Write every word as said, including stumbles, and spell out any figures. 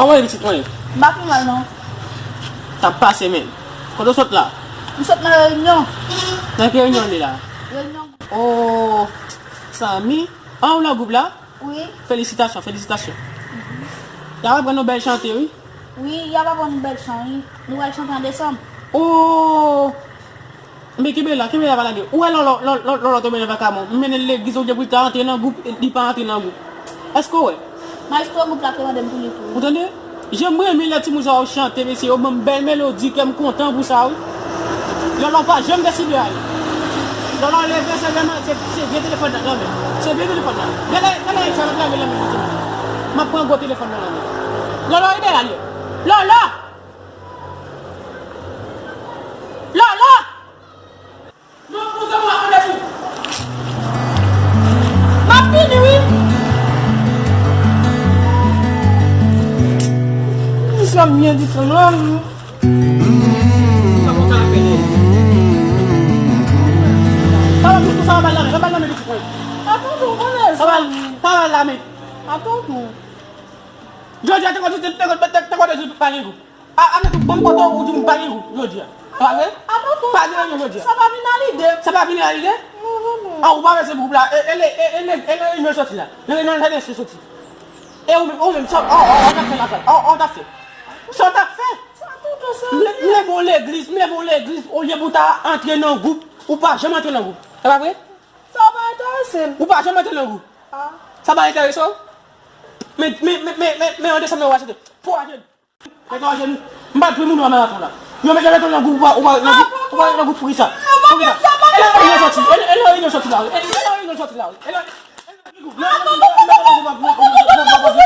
Kòman w ye, pitit mwen? M pa pi mal, non. T ap pase, men. Kote w sot la? M sot nan reyinyon. Nan ki reyinyon w ye la? Reyinyon. Oh, Samy. Ah, ou nan gwoup la? Wi. Felisitasyon, felisitasyon. Y ap aprann nou bèl chante, wi. Wi, y ap aprann nou bèl chan, wi. Nou pral chante an desanm. Oh! Men kenbe la, kenbe la, pa lage. Ou wè Lòlò, Lòlò, Lòlò tonbe nan vakabon. M mennen l legliz, olye pou l ta antre nan gwoup, li pa antre nan gwoup. Èske w wè? Mayestwo gwoup la te mande m pou li tou. Ou tande? Jan m renmen lè timoun sa yo chante, mesye, yo ban m bèl melodi, kè m kontan pou sa, wi. Lòlò pa janm deside ale. Lòlò leve, se vrèman, se, se vye telefòn nan nan men. Se vye telefòn nan. Gade, gade sa l ap lave nan men, mesye. M ap pran gwo telefòn nan nan men. Lòlò, rete la, li. Lòlò! Lòlò! Non, pou sa, mwen ap mande pou. M ap vini, wi. Di sa m byen di sa, non. Sa pou sa ap fè, non? Sa va, pou sa va bay lame, va bay lame, pitit mwen. Atantou, konnen sa. Sa va, sa va lame. Atantou. Jodi a, te konn, te konn, te konn, te konn, te konn, pa gen gou. A, a, men, bon, kote ou di m pa gen gou jodi a? Pa vre? Atantou, pa gen reyinyon jodi a. Sa pa vin a lide. Sa pa vin a lide? Non, non, non. A, ou pa wè se gwoup la. E, e, e, e, e, e, reyinyon soti la. E, reyinyon sa soti. E ou menm, ou menm, sa, o, o, o, t ap fè lakay. O, o, t ap fè. Sa w t ap fè? Sa tou, tou, sa. M le-, m leve w legliz, m leve w legliz, olye pou w ta antre nan gwoup, ou pa janm antre nan gwoup. E pa vre? Sa pa enterese m. Ou pa janm antre nan gwoup. A. Sa pa enterese w? Men, men, men, men, men, men, an desanm nan, w a chante. Pou ajenou. Mete w ajenou. M pa t pri moun ou a maraton la. Yo mete, mete w nan gwoup, ou pa, ou pa, nan gwoup, ou pa nan gwoup pou kisa? Pou kisa? E nan reyinyon soti, e, e nan reyinyon soti la, wi. E, e nan reyinyon soti la, wi. E nan, e nan gwoup. Nan, nan, nan, nan, nan, nan, nan, nan, nan, nan,